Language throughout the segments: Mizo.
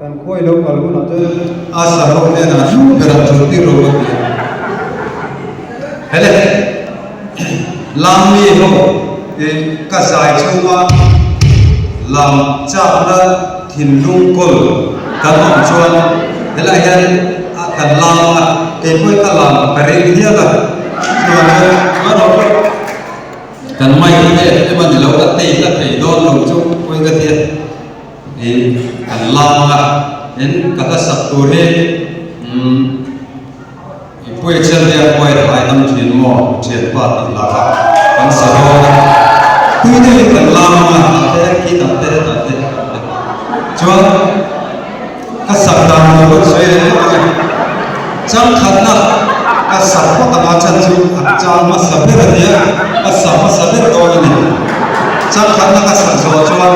Kan khuai lo kal hunah chuan a sarho hnenah hnu berah thut tir lo a ti a. Hele, lam mi ho i ka zai chhunga lam chakna thinlung kawl kan awm chuan helaiah hian a kan lam a, kei pawhin ka lam ka ring hial a, chuvang chuan chuan awm rawh. Kan mic te emaw ni lo a tei hla thei dawn lo chu pawi ka ti a. I kan lam a, tin ka hla sak tur hi umm i puai chhiat nia puai hlai dam thin maw thianpa tih hla kha kan sa dawn a, tui deuhin kan lam ang a, tah te khi tah te tah te tah te chuan ka sak dan tur kan sawi leh lawk ang e, changkhatna ka sak phawt ang a chan chu a chang hmasa ber a nia, ka sa hmasa ber dawn a ni, changkhatna ka sak zawh chuan.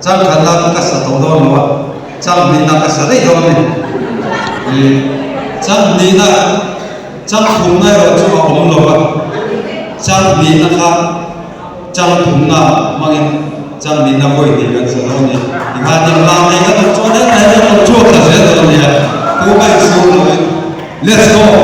Chang khatna ka sa tawh dawn lo a, chang hnihna ka sa daih dawn a ni. Ih, chang hnihna, chang thumna erawh chu a awm lo a, chang hnihna kha chang thumna hmangin chang hnihna vawi hnih kan sa dawn a ni. Tikhan in lam nei ka duh chuan helai hian lo chhuak ta zel dawn a nia, tu ka insum loin, Let's go!